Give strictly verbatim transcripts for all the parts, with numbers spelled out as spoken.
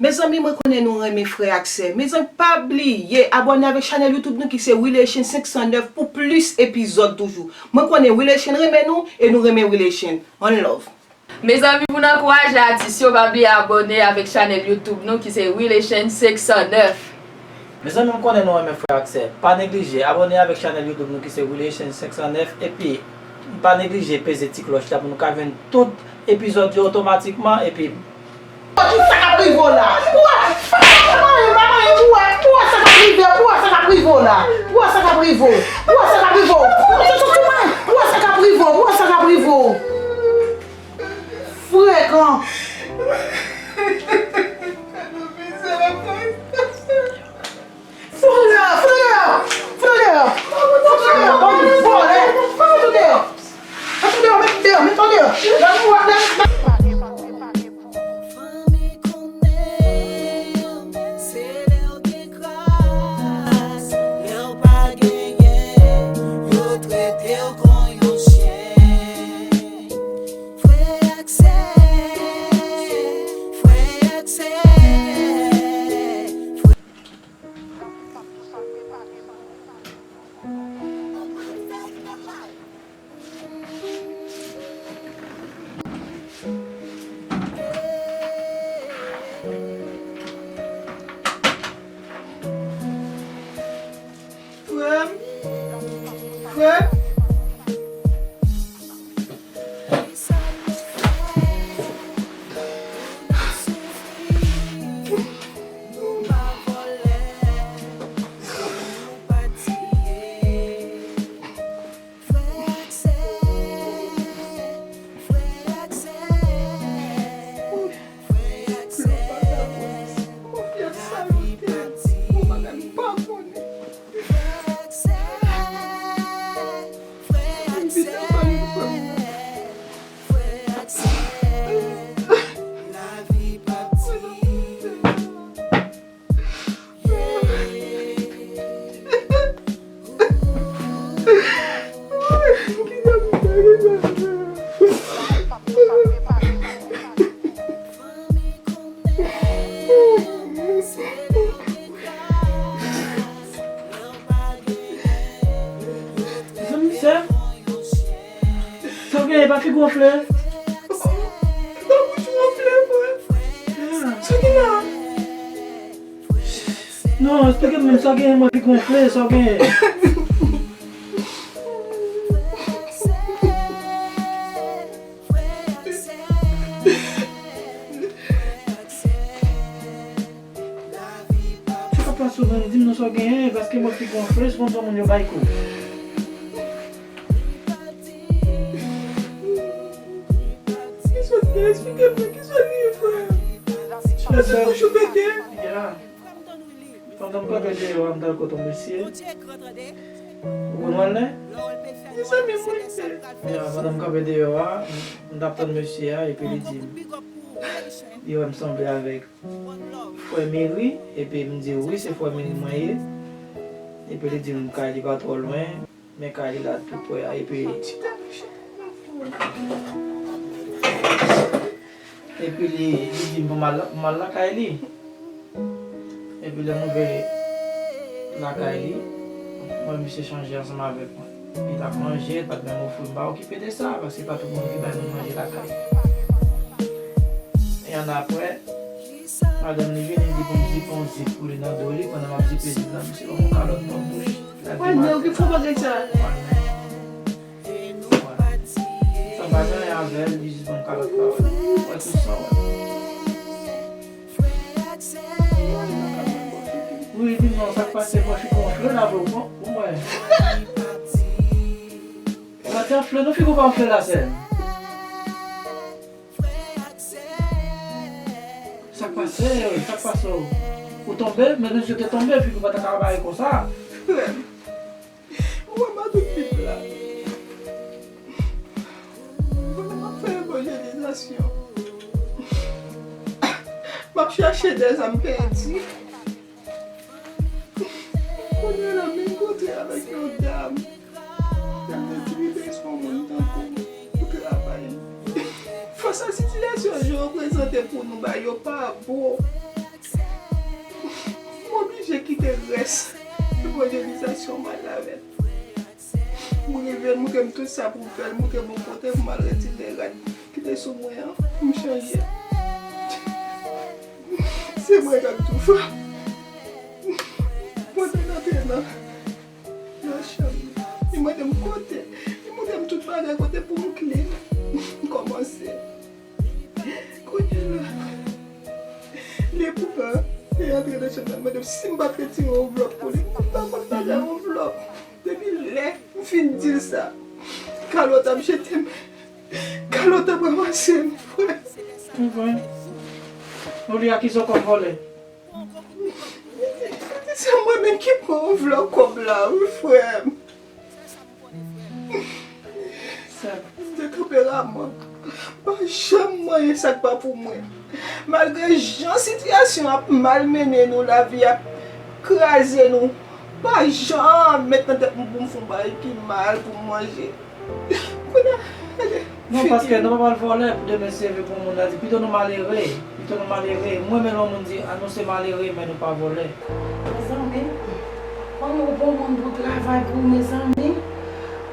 Mezanmi, mwen konnen nou renmen frè ak sè. Mezanmi, pa bliye abòne avèk chanèl YouTube nou ki se Relation senk san nèf pou plis epizòd toujou. Mwen konnen Relation renmen nou e nou renmen Relation. One love. Mezanmi, pou n ankouraje atis yo, pa bliye abòne avèk chanèl YouTube nou ki se Relation senk san nèf. Mezanmi, m konnen nou renmen frè ak sè. Pa neglije abòne avèk chanèl YouTube nou ki se Relation senk san nèf, epi pa neglije peze ti klòch la pou nou ka jwenn tout epizòd yo otomatikman, epi Kisa k ap rive w la? Pou wè, pou wè sa k ap rive w la? Pou wè sa k ap rive w? Pou wè sa k ap rive w la? Pou wè sa k ap rive w? Pou wè sa k ap rive w? Pou wè sa k ap rive w? Pou wè sa k ap rive w? Frekan. Fout nou deyò! Fout nou deyò! Fout nou deyò! Fout nou deyò! Bann vòlè! Fout nou deyò! Fout nou deyò! Met deyò! Met nou deyò! Lè nou wè, lè, lè. Fanmi konnen, se lè w gen kras, lè w pa genyen, yo trete w kon yon chen. Frè ak sè, frè ak sè. Frè m, frè m. Zanmi, sè, sa w genyen, pa figi w anfle? Sa bouch m anfle, frè. Sa ki la? Non, esplike m menm, sa w genyen, mwen figi w anfle, sa w genyen? Sa k ap pase w menm? Di m non sa w genyen, paske mwen figi w anfle, se konn sa moun yo bay kou. Kisa w di? Eksplike m, kisa w di, frè? Èske bouch ou pete? Ya. Pandan m kanpe deyò a, m t al kote yon mesye. Ou konn Walner? Mezanmi, mwen se. Ya, pandan m kanpe deyò a, m t ap tann mesye a, epi li di m, li wè m sanble avèk frè Meri, epi m di, wi, se frè Meri mwen ye. Epi li di m kay li pa twò lwen, men kay li la tou prè a, epi, epi li, li di m pou m al, pou m al lakay li. Epi lè m rive lakay li, mwen, misye chanje ansanm avèk mwen. Li t ap manje, li pa t menm ofri m, m pa okipe de sa, paske pa tout moun ki bay moun manje lakay li. E annapre, madanm li vini, li di pou m zipe yon zip pou li nan do li, pandan m ap zipe zip la, misye ban m yon kalòt bò bouch. Walner, ou gen pwoblèm ak sa? Walner. Sa pa gen anyen avè l, li jis ban m kalòt la, wè. Wè tout sa, wè. Wi, di m non, sa k pase, mwen figi w anfle la, vre, ou pran, ou wè. Ou pa te anfle, non, figi w pa anfle la, sè m. Sa k pase, sa k pase w? Ou tonbe? Men mesye te tonbe, figi w pa ta ka bare konsa. Frè m, ou wè m a tout pip la. Pandan m ap fè evanjelizasyon, m ap chache de zam pèdi. Kounye a la, m rankontre avèk yon dam. Dam nan di li bezwen yon moun tankou m pou travay. Fas a sitiyasyon yo prezante pou nou ba yo pa bon. Te rès evanjelizasyon m al avè l. M rive, l montre m tout sa pou m fè, l montre m yon kote pou m al retire rad ki te sou mwen an, pou m chanje. Se mwen k ap tou fè. Mwen te rantre nan, nan chanm li. Li mande m kote. Li montre m tout bagay kote pou m clean. M kòmanse. Kounye a la, li pran, li antre nan chanm nan, li mande m si m pa t retire anvlòp pou li. M pa konn bagay anvlòp. Depi lè m fin di l sa, kalòt ap jete m. Kalòt ap ranmase m, frè. Ou vre? Ou li akize w kòm vòlè? Se mwen menm ki pran anvlòp kòb la, wi, frè m. M te tanperaman. M pa janm manyen sa k pa pou mwen. Malgre jan sitiyasyon ap malmennen nou, lavi ap kraze nou, m pa janm met nan tèt mwen pou m fè yon bagay ki mal pou m manje. Kounye a, gade. Non, paske nou pa pral vòlè pou demen seve pou moun la di, pito nou malere, pito nou malere. Mwen, men lè yon moun di, a nou se malere, men nou pa vòlè. Mezanmi, kòman w bon moun pou travay pou ou, mezanmi?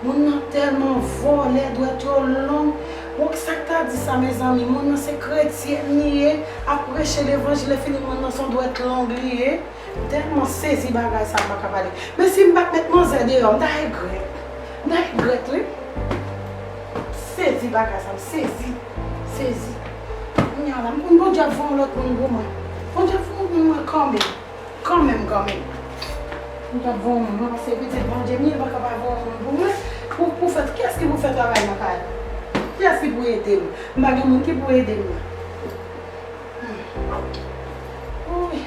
Moun nan tèlman vòlè, dwèt yo long. Bon, kisa k ta di sa, mezanmi? Moun nan se kretyen li ye, ap preche levanjil, lè fini moun nan se yon dwèt long li ye. M tèlman sezi bagay sa, m pa ka pale. Men si m pa t met manzè deyò, m ta regrèt. M ta regrèt, wi. M sezi bagay sa, m sezi. M sezi. Kounye a la, m konn Bondye ap voye yon lòt moun pou mwen. Bondye ap voye yon moun pou mwen kanmenm. Kanmenm, kanmenm. Bondye ap voye yon moun, mwen, paske pitit Bondye m ye, l pa ka pa voye yon moun pou mwen. Pou, pou fè, kiyès ki pou fè travay nan kay la? Kiyès ki pou ede m? M pa gen moun ki pou ede m nan. Hmm. Wi.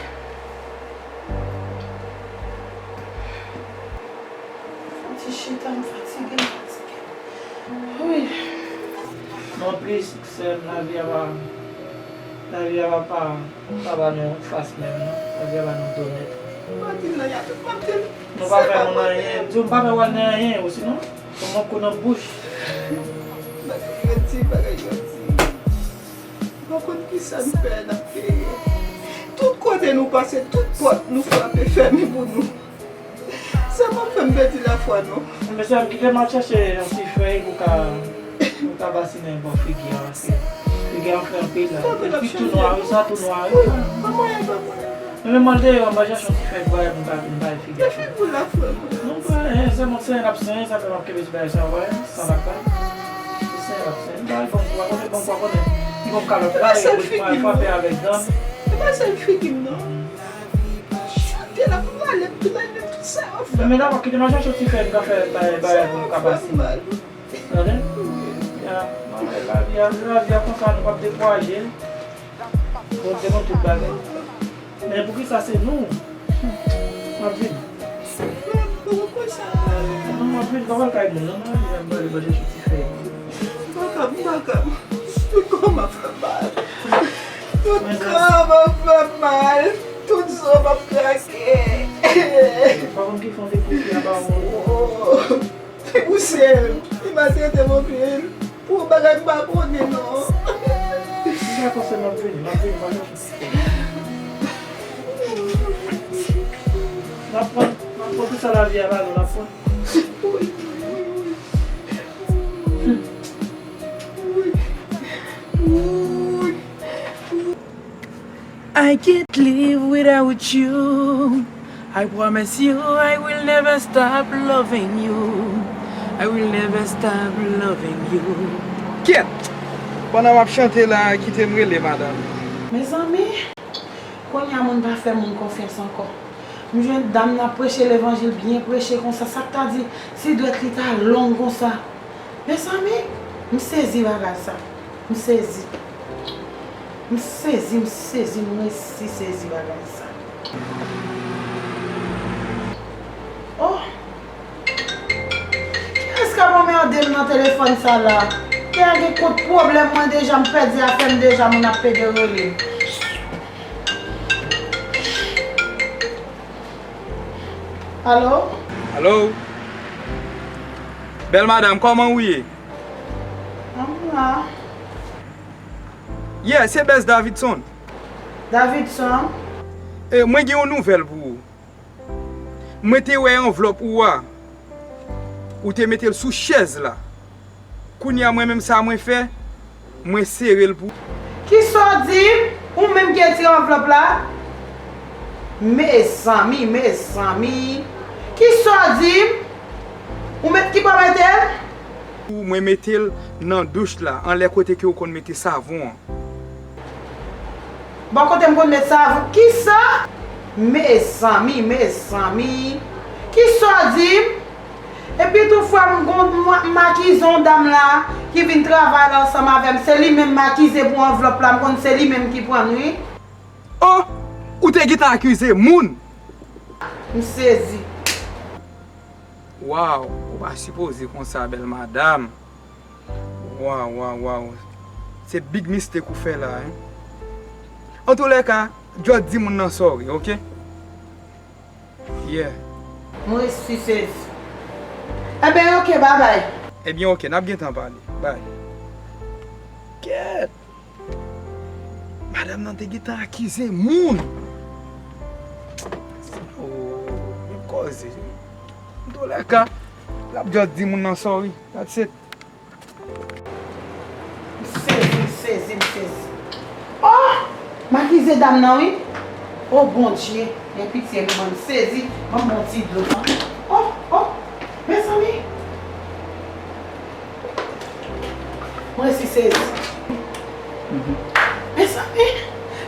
Fò ti chita, m fatige, m fatige. Wi. Non plis, sè m, lavi a pa, lavi a pa, pa, pa ba nou fas menm, non. Lavi a ba nou do nèt. Mwen di l nan, y a tout mwen di l. Nou pa fè moun anyen. Di w m pa fè Walner anyen, osinon, fò m ap kou nan bouch. Bagay yo di, bagay yo di. M pa konn kisa n fè, n ap peye. Tout kote nou pase, tout pòt nou frape, fèmen pou nou. Sa p ap fè m pèdi lafwa, non. Mesye, m kite m al chèche yon ti fèy pou ka, pou ka basinen bò figi a, paske figi a anfle anpil la. Epi tou nwa, wi, sa tou nwa, wi. Pa mwayen, pa mwayen. Men, men mwen deyò, m al chèche yon ti fèy pou bay, pou bay, pou bay figi a. Epi pou lafwa, mwen. Non, pa anyen, se mwen, se anyen l ap senyen, sa fè m ap kenbe ti bagay sa, wè, san lakay. Se senyen l ap senyen. M ba l bon kwa, konnen bon kwa, konnen. Li bon kalòt la, li frape avèk dan. E pa sèl figi m, non. Chante l ap rale m, tou la menm, tout sa yo fè. Men, men, dakò, kite m al chèche yon ti fèy m ka fè bay, bay pou m ka pase. Tande? Ya, lavi a, lavi a konsa, nou p ap dekouraje. Bondye konn tout bagay. Men poukisa se nou? M ap vini. Non, m ap vini, pa pral kay moun, non, m ap vini, m ap vini, m ap vini, m ap vini. M pa kab, m pa kab. Tout kò m ap fè mal. Tout kò m ap fè mal. Tout zo m ap krake. Pa konn ki fon te koute anba w. Li pouse m. Li maltrete m anpil. Pou yon bagay m pa konnen, non. M dakò, sè m, m ap vini, m ap vini, m ap vini. M ap pran, m ap pran tout sa lavi a ba nou, m ap pran. I can't live without you. I promise you I will never stop loving you. I will never stop loving you. Kyèt! Pandan m ap chante la, kite m rele madanm. Mezanmi, kounye a moun pa fè moun konfyans ankò. M jwenn dam nan ap preche levanjil, byen preche konsa, sa k ta di si dwèt li ta long konsa? Mezanmi, m sezi bagay sa. M sezi. M sezi, m sezi, m resi sezi bagay sa. Oh! Kiyès k ap anmède m nan telefòn sa la? Te gen kont pwoblèm mwen deja, m pèdi afè m deja, moun ap pede rele m. Alo? Alo? Bèl madanm, kòman ou ye? Anm la. Yeah, se bèz Davidson. Davidson? E, mwen gen yon nouvèl pou ou. Mwen te wè anvlòp ou a. Ou te mete l sou chèz la. Kounye a mwen menm sa mwen fè, mwen sere l pou. Kisa w di m? Ou menm ki retire anvlòp la? Mezanmi, mezanmi. Kisa w di m? Ou met ki bò mete l? Mwen mete l nan douch la, anlè kote ke w konn mete savon an. Bò kote m konn met savon? Kisa? Mezanmi, mezanmi. Kisa w di m? Epi tou frè m, gon m, m akize yon dam la ki vin travay la ansanm avè m. Se li menm m akize pou anvlòp la, m konn se li menm ki pran l wi. Oh! Ou te gentan akize moun? M sezi. Waw, ou pa sipoze konsa, bèl madanm. Waw, waw, waw. Se big mistake ou fè la, hein. Antoulèka, just di moun nan sorry, ok? Yeah. Mwen resi sezi. Ebyen, ok, babay. Ebyen, ok, n ap gentan pale. Bye. Kèt! Madanm nan te gentan akize moun. Oh, men koze. Antoulèka, l ap just di moun nan sorry. That's it. M sezi, m sezi, m sezi. Oh! M akize dam nan wi. Oh Bondye, gen pitye m, mwen m sezi, ban m bon ti dlo. Oh, oh, mezanmi. Mwen resi sezi. Mezanmi,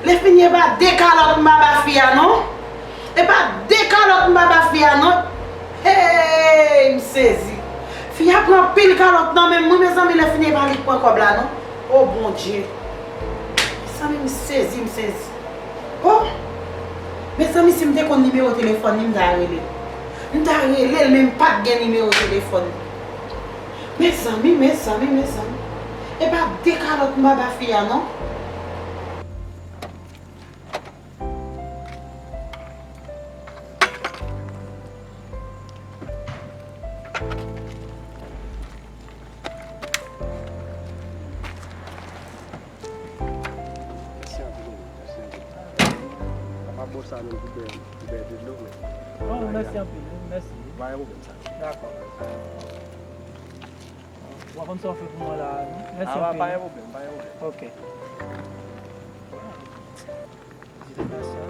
lefini e pa de kalòt m pa ba fi a non. E pa de kalòt m pa ba fi a non. Hey, m sezi. Fi a pran pil kalòt nan men m wi mezanmi, lefini e pa li k pran kòb la non. Oh Bondye. Mezanmi, m sezi, m sezi. Oh! Mezanmi, si m te konn nimewo telefòn li, m ta rele l. M ta rele l, men m pa t gen nimewo telefòn li. Mezanmi, mezanmi, mezanmi. E pa de kalòt m pa ba fi a non. Mèsi anpil, mèsi anpil. Sa pa bon sa menm pou bè, pou bè de dlo, men. Non, mèsi anpil, wi, mèsi. Pa gen pwoblèm sa. Dakò. W a konn sa w fè pou mwen la, non? Mèsi anpil. Ah, pa gen pwoblèm, pa gen pwoblèm. Ok. Ti tata sa.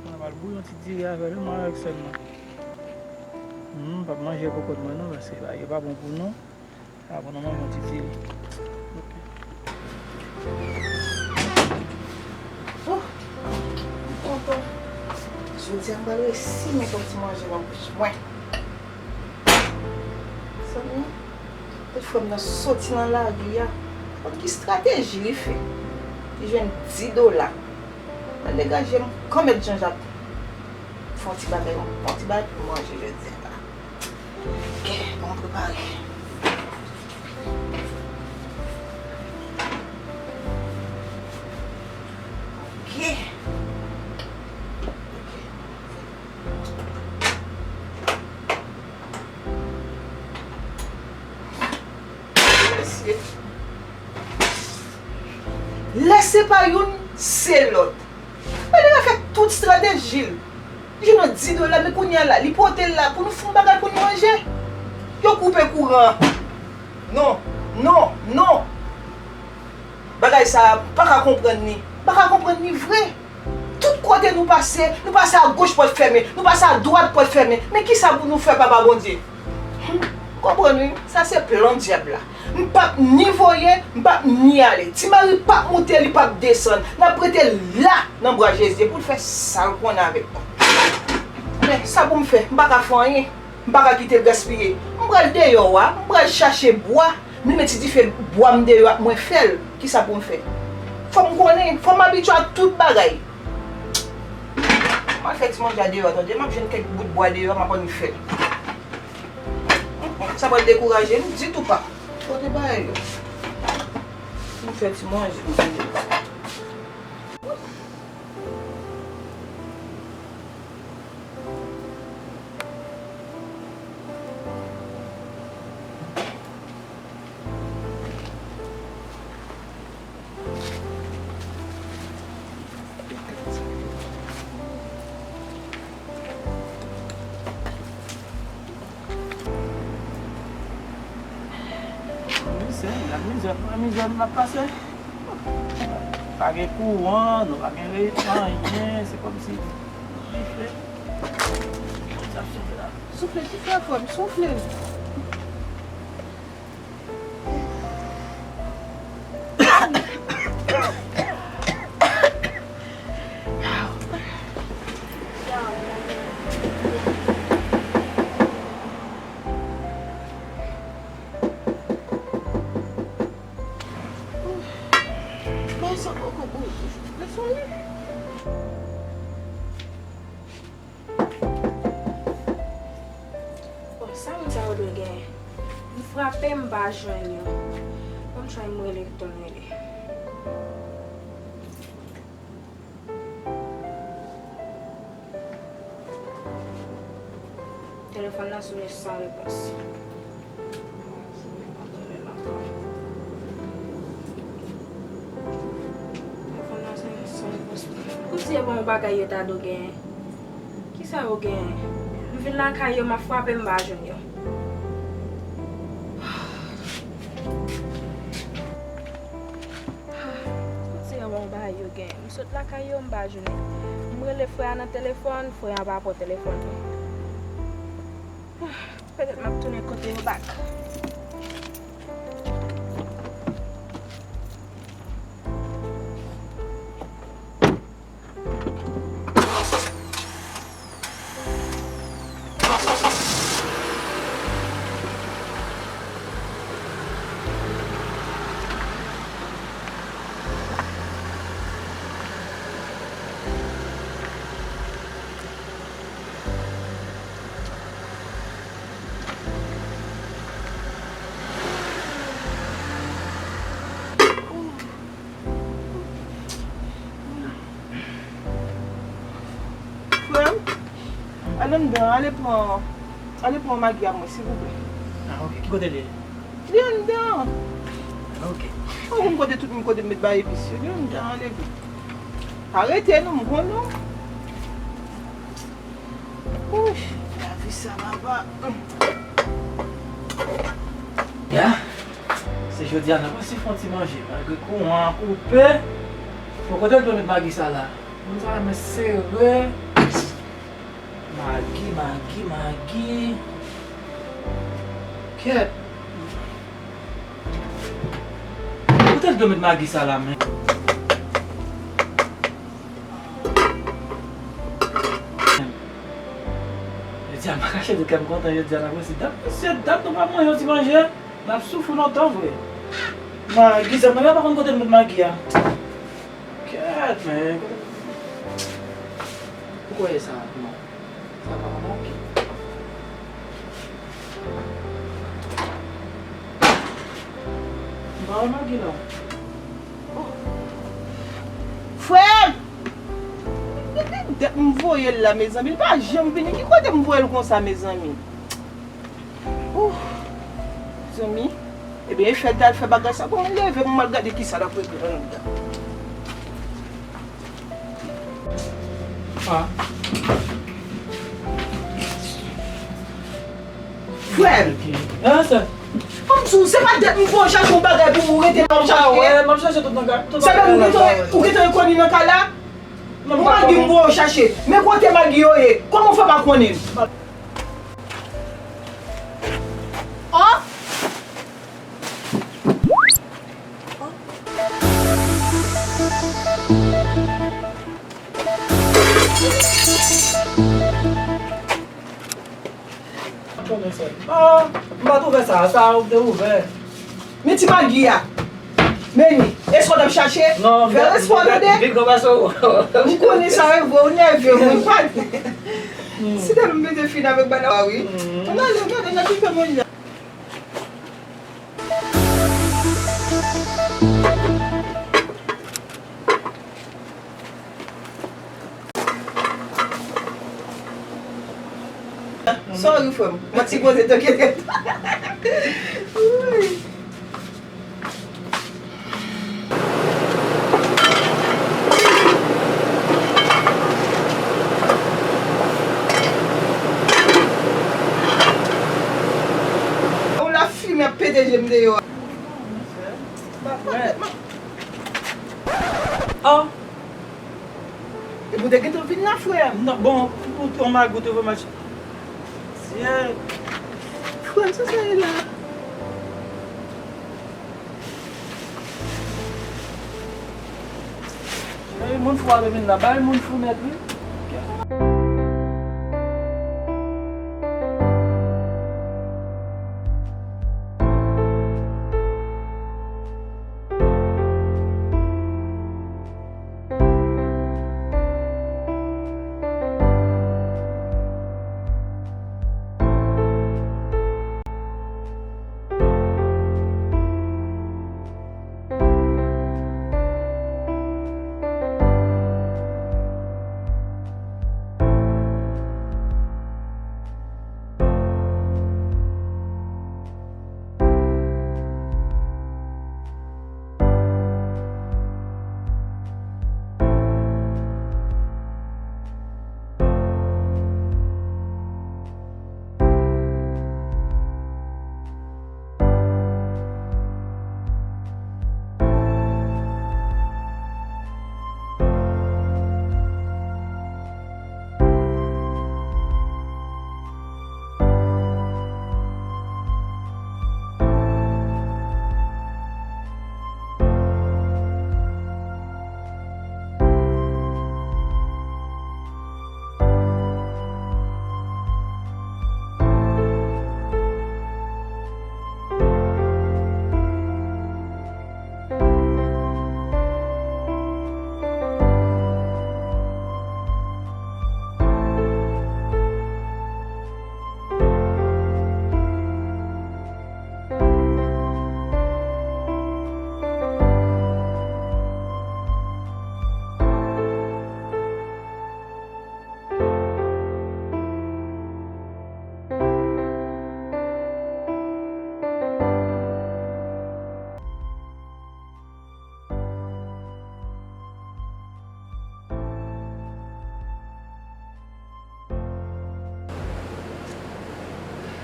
Mwen pral bouyon ti diri avè l, mwen avèk sèl mwen. Hmm, m p ap manje pokot mwen non, paske bagay yo pa bon pou nou. Avan nou manje yon ti diri. Ok. Oh, m kontan. Jodi a m pral resi met yon ti manje nan bouch mwen. Zanmi, tout frè m nan soti nan lari a. Konn ki estrateji li fè. Li jwenn dis dola. Mwen degaje m kon mèt Janjak. Fè yon ti bagay, yon bon ti bagay pou manje jodi a la. Ok, bon, prepare. Ok. Ok. Mesye. Lè se pa youn, se lòt. Men li fè tout estrateji l. Li jwenn yon dis dola, men kounye a la, li pote l la pou nou fè yon bagay pou nou manje. Yo koupe kouran. Non, non, non. Bagay sa a, m pa ka konprann li. M pa ka konprann li vre. Tout kote nou pase, nou pase agoch pòt fèmen, nou pase adwat pòt fèmen. Men kisa pou nou fè, Papa Bondye? Hum, konprann wi, sa se plan dyab la. M p ap ni voye, m p ap ni ale. Ti mari p ap moute, li p ap desann. N ap rete la nan bra Jezi pou l fè sa l konnen avèk nou. Men, sa pou m fè? M pa ka fè anyen. M pa ka kite l gaspiye. M pral deyò a, m pral chache bwa. M limen ti dife bwa m deyò a, mwen fè l. Kisa pou m fè? Fò m konnen, fò m abitye ak tout bagay. M al fè ti manje a deyò, tande, m ap jwenn kèk bout bwa deyò, m ap annik fè l. Sa pral dekouraje m ditou pa. Kote bagay yo? M fè ti manje. Mizè, mizè n ap pase. Pa gen kouran, nou pa gen re-, anyen, se kòmsi dife. Sa ap soufle la. Soufle, soufle, frè m, soufle. Mwen sa poko bouje. Lè sou li. Bon, sa moun sa yo dwe genyen? M frape, m pa jwenn yo. Ban m try m rele, tounen rele. Telefòn nan sone san repons. Telefòn nan sone san repons. Poutye bon bagay yo ta dwe genyen? Kisa yo genyen? M vin lakay yo, m ap frape, m pa jwenn yo. Poutye bon bagay yo genyen? M sot lakay yo, m pa jwenn yo. M rele frè a nan telefòn, frè a pa pran telefòn nan. Petèt m ap tounen kote yo bak. Frè m, al anndan, ale pran, ale pran magi a mwen, silvouplè. Ah, ok. Ki kote l ye? Li anndan. Ah, ok. Ou konn kote tout moun kote m met bay epis yo. Li anndan, ale vit. Pa rete non, m konn ou. Ouch, lavi sa papa. Ya, se jodi a n ap resi fè yon ti manje, malgre kouran an koupe. Bon, kote l dwe met magi sa la? Moun sa renmen sere. Magi, magi, magi. Kèt. Kote l dwe met magi sa la, men? Jodi a, m pa kache di kè m kontan, jodi a, n ap resi dat. Mesye, dat nou pa manje yon ti manje, n ap soufri lontan vre. Magi, sa, mwen pa konn kote l met magi a. Kèt, men. Ou kwè sa, non? Sa pa magi. M pa wè magi la. Frè m! Depi dat m voye l la, mezanmi, li pa janm vini. Ki kote m voye l konsa, mezanmi? Ouh, zanmi. Ebyen, e fè l t al fè bagay sa. Bon, mwen leve, mwen al gade kisa l ap regle anndan. Ah. Frè m! Ah, sa. Kòmsi w se pa dat m voye w chache yon bagay pou ou rete la w chache. Ah, wè, m ap chache tout nan kay. Sa vle di ou gentan, ou gentan konn li nan kay la? Ou pa di m voye w chache. Men kote magi yo ye? Kòman w fè pa konnen? Oh! Ah, m pa t ouvè sa, sa ou te ouvè. Men ti magi a. Men li, èske w t ap chache? Non, fè respè w tande. Vin konpase w. M konnen sa e vre, ou nève mwen pa. Si tèlman m pete fin avèk bagay la, wi. Ann ale, gade, n ap viv moun la. Sorry, frè m. Mwen sipoze toke tèt. Wouyy. Yon lafimen ap pete je m deyò a. Ou te gentan vin la, frè m. Non, bon, ou, ou, on magout, ou vre match. Tiens. Frè m, sa sa ye la? Cheri, moun fou a vin la. Bay moun fou nèt, wi.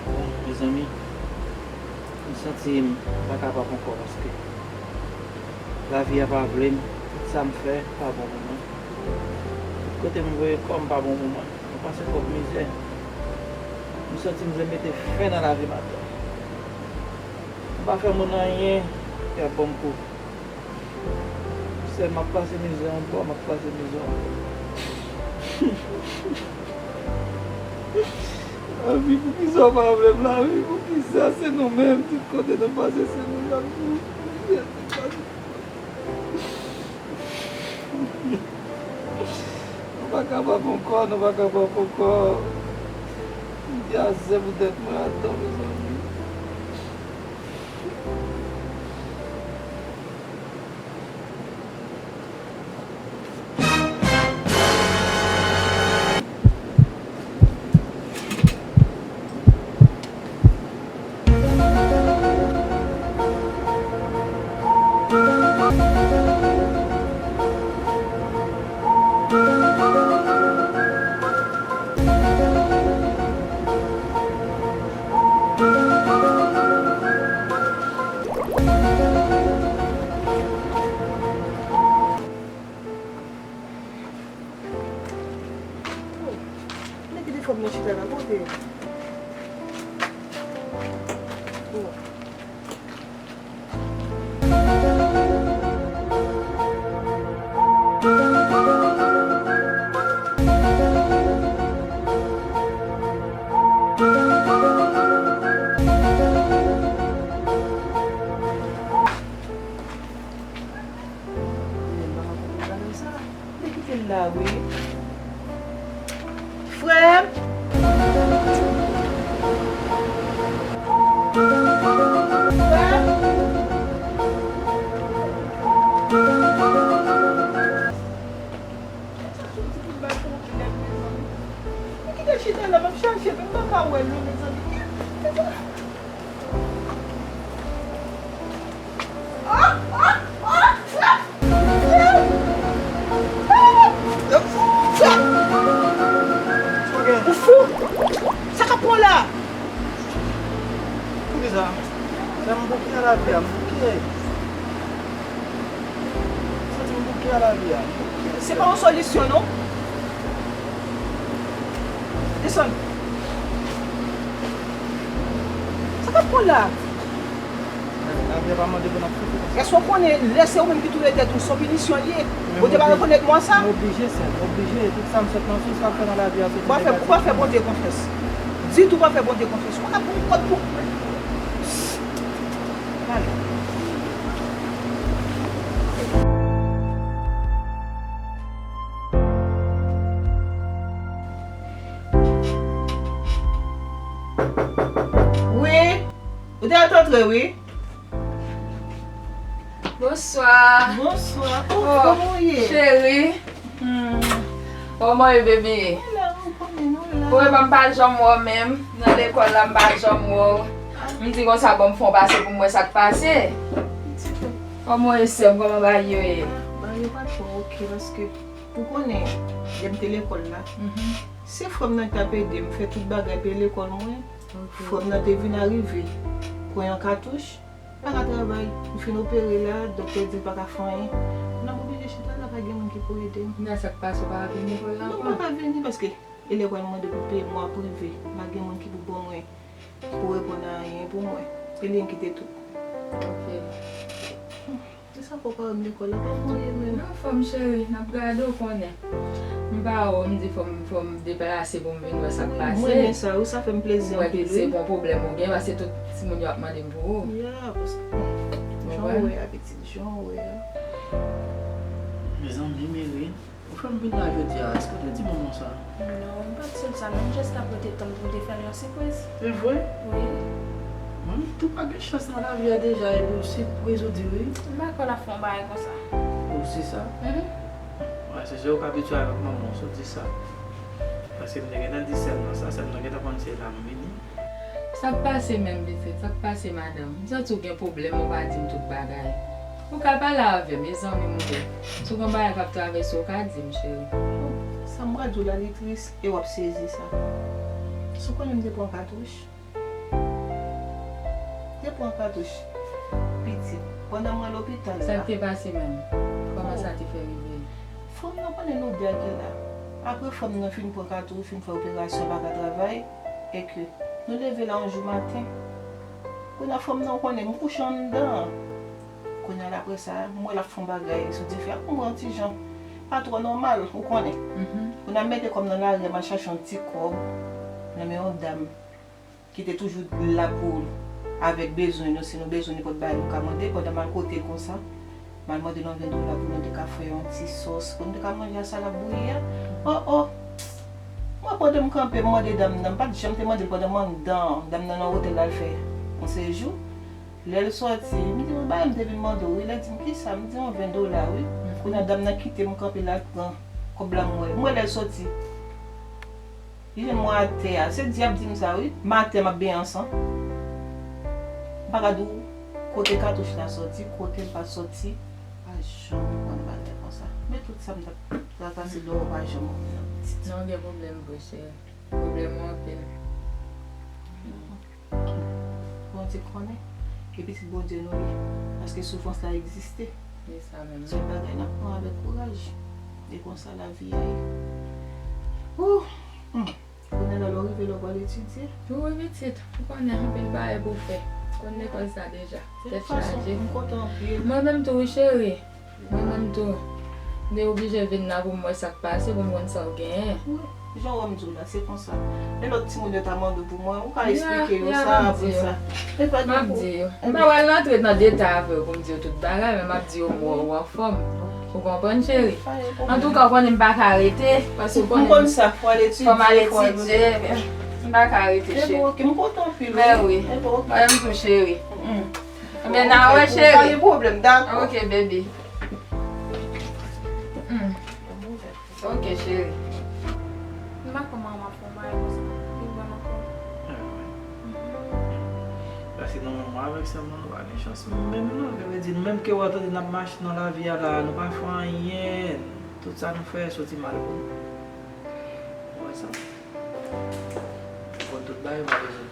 Bon, mezanmi, m santi m pa kapab ankò paske lavi a pa vle m, tout sa m fè pa bon pou mwen. Tout kote m voye kò m pa bon pou mwen. M pase twòp mizè. M santi m vle mete fen nan lavi m atò. M pa fè moun anyen ki ap ban m kou. Sèl m ap pase mizè yon bò, m ap pase mizè yon bò. Lavi, poukisa w pa vle m lavi? Poukisa se nou menm, tout kote nou pase, se nou y ap mouri? Nou pa kapab ankò, nou pa kapab ankò. M di ase pou tèt mwen atò, mezanmi. Nèg ki te fè m nan chita la, kote? Bon. Li kite l la, wi. Frè m! Frè m! Mwen kite chita la, m ap chache l, m pa ka wè l non, mezanmi. Ou fou? Sa k ap pran w la? Poukisa? Sa m bouke a lavi a, m bouke. Santi m bouke a lavi a. Se pa yon solisyon, non. Jason, sa k ap pran la? Lavi a pa mande pou n ap soufri konsa. Èske w konnen lè se ou menm ki touye tèt ou, se yon pinisyon l ye? Bondye pa rekonèt mwa sa? M oblije, sè m, m oblije. Tout sa m sot nan sous, sa m fè nan lavi a, se te negatif. Ou pa fè Bondye konfyans. Ditou, ou pa fè Bondye konfyans. Ou pa ka pran kòd pou. Pale. Wi. Ou te ret antre, wi. Bonswa. Bonswa. Oh, oh, kòman w ye? Cheri. Hmm. Kòman w ye, baby? Nou la, ou konnen nou la. Ou wè, m pa janm wè w menm. Nan lekòl la, m pa janm wè w. M di konsa, bon, m fè yon pase pou m wè sa k pase. Kòman w ye, sè m? Kòman bagay yo ye? Ah, bagay yo pa twò oke, paske ou konnen, lè m te lekòl la, se frè m nan ki t ap ede m fè tout bagay, peye lekòl mwen. Frè m nan te vin arive, pran yon katouch, pa ka travay. M fin opere la, doktè di l pa ka fè anyen. Kounye a m oblije chita la, pa gen moun ki pou ede m. Kounye a sa k pase, ou pa ka vin lekòl la ankò? Non, m pa ka vini paske elèv pral mande pou peye mwa prive. Pa gen moun ki pou ban mwen, pou reponn a anyen pou mwen. E li menm ki te tout. Ok. Kisa fè w pa wè m lekòl la? Kòman w ye menm? M anfòm, cheri, n ap gade, w konnen. M pa wè w, m di fò m, fò m deplase pou m vin wè sa k pase. Wi, m renmen sa, wi, sa fè m plezi anpil, wi. M wè ke se bon pwoblèm ou gen, paske tout timoun yo ap mande m pou ou. Ya, paske, jan w wè a, pitit, jan w wè a. Mezanmi, Mary. Ou fè m vin la jodi a, èske w te di manman w sa? Non, m pa t di l sa, non, m jis t ap rete tann pou m te fè l yon sipriz. Se vre? Wi. Mwen menm tou pa gen chans nan lavi a deja, epi w sipriz ou di wi. M pa kwè l ap fè yon bagay konsa. Ou si sa? Mhm. Wè, se sa w ka abitye avèk manman w, si w di sa. Paske m te gentan di sè m nan sa, sè m nan gentan konn se la m vini. Sa k pase menm, pitit? Sa k pase, madanm? M santi w gen pwoblèm, ou pa di m tout bagay. Ou ka pale avè m, e zanmi m ou ye. Si w gen bagay k ap travèse w, ou ka di m, cheri. Sa m pral di w la, li tris, e w ap sezi sa. Si w konnen m te pran katouch. M te pran katouch. Pitit, pandan mwen lopital la. Sa k te pase menm? Kòman sa te fè rive? Fanm nan konnen lodè ki la. Apre fanm nan fin pran katouch, fin fè operasyon, pa ka travay. E ke nou leve la yon jou maten. Kounye a fanm nan, ou konnen, m kouche anndan. Kounye a, apre sa, m wè l ap fè yon bagay sou dife a, m wè yon ti jan pa twò nòmal, ou konnen. Mhm. Kounye a, m mete kò m nan lari a, m al chache yon ti kòb nan men yon dam ki te toujou la pou avèk bezwen nou, si nou bezwen nenpòt bagay, nou ka mande, pandan m al kote l konsa. M al mande l yon ven dola pou nou te ka fè yon ti sòs, pou nou te ka manje a salad bouyi a. Oh, oh! Mwen, pandan m kanpe, m mande dam nan, m pa t janm te mande l pandan m anndan an. Dam nan nan otèl la, l fè yon sejou. Lè l sòti, m di, "Wi, bagay m te vin mande w, wi." Lè l di m, "Kisa?" M di, "Yon ven dola, wi." Kounye a, dam nan kite m kanpe la, l pran kòb la, m wè. M wè lè l sòti. Li jwenn mwen atè a. Se di ap di m sa, wi. M atè, m ap benyen an san. M pa ka di w kote katouch la sòti, kote l pa sòti. Pa janm konn bagay konsa. Men tout sa m t ap travèse, lè w pa janm wè m nan pitit. Non, gen pwoblèm vre, cheri. Pwoblèm ou anpil. Bondye konnen. E pitit Bondye nou ye. Paske soufrans la egziste. Se sa menm. Sèl bagay n ap pran avèk kouraj. E konsa lavi a ye. Ouh! Hmm. Kounye a la, lè w rive la, w pral etidye? Wi, pitit. Ou konnen anpil bagay pou w fè. Konn lekòl sa deja. Tèt chaje. De tout fason, m kontan anpil. Mwen menm tou, wi, cheri. Mwen menm tou. M te oblije vin la pou m wè sa k pase, pou m konn sa w genyen. Wi, jan w wè m di w la, se konsa. Lè lòt timoun yo ta mande w pou mwen, ou ka eksplike yo sa, pou sa. Men pa gen pwoblèm. M ap di yo. M pa pral rantre nan detay avè w pou m di yo tout bagay, men m ap di yo m wè w anfòm. Ou konprann, cheri? Antouka, ou konnen m pa ka rete, paske ou konnen m konn sa, fò al etidye, fò al etidye. M pa ka rete, cheri. Ebyen, oke, m kontan anpil, wi. Men wi. Ebyen, oke. Mwen menm tou, cheri. Mm. Ebyen, n a wè, cheri. Pa gen pwoblèm, dakò. Oke, baby. Mm. Oke, cheri. M pa konn manman fè yon bagay konsa. Li vrèman fò. Paske nou menm avèk sè m nan, nou pa gen chans menm non. Sa vle di, nou menm ke w ap tande n ap mache nan lavi a la, nou pa fè anyen. Tout sa nou fè soti mal pou nou. Ou wè sa? Ou konn tout bagay, ou pa bezwen.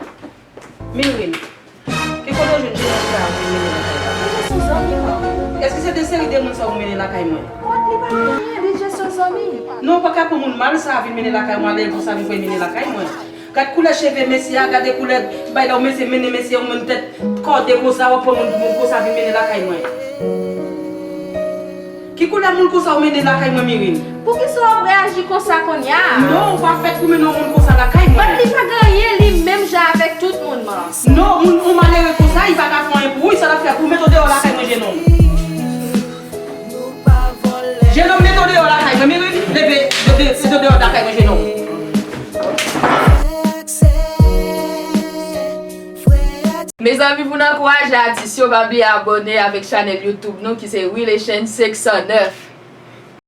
Mireille, ki kote w jwenn jenòm sa a pou w mennen lakay la? Li se zanmi pa w. Èske se de seri de moun sa a ou mennen lakay mwen? Li pa gen anyen, li Jesyon zanmi. Non, ou pa ka pran moun mal sa vin mennen lakay mwen, alè konsa vin pran mennen lakay mwen. Gad koulè cheve mesye a, gade koulè bay la, ou mesye mennen mesye, ou menm tèt kòde konsa, w ap pran moun, moun konsa vin mennen lakay mwen. Ki koulè moun konsa ou mennen lakay mwen, Mirin? Poukisa w ap reyaji konsa kounye a? Non, ou pa fèt pou mennen yon moun konsa lakay mwen. But li pa gen anyen, li menm jan avèk tout moun, man. Non, moun, yon malere konsa, li pa ka fè anyen pou ou, sa l ap fè pou mete w deyò lakay mwen, jenòm. Jenòm, mete w deyò lakay mwen, Mirin, leve, leve, mete w deyò lakay mwen, jenòm. Mezanmi, pou n ankouraje atis yo, pa bliye abòne avèk chanèl YouTube nou ki se Relation senk san nèf.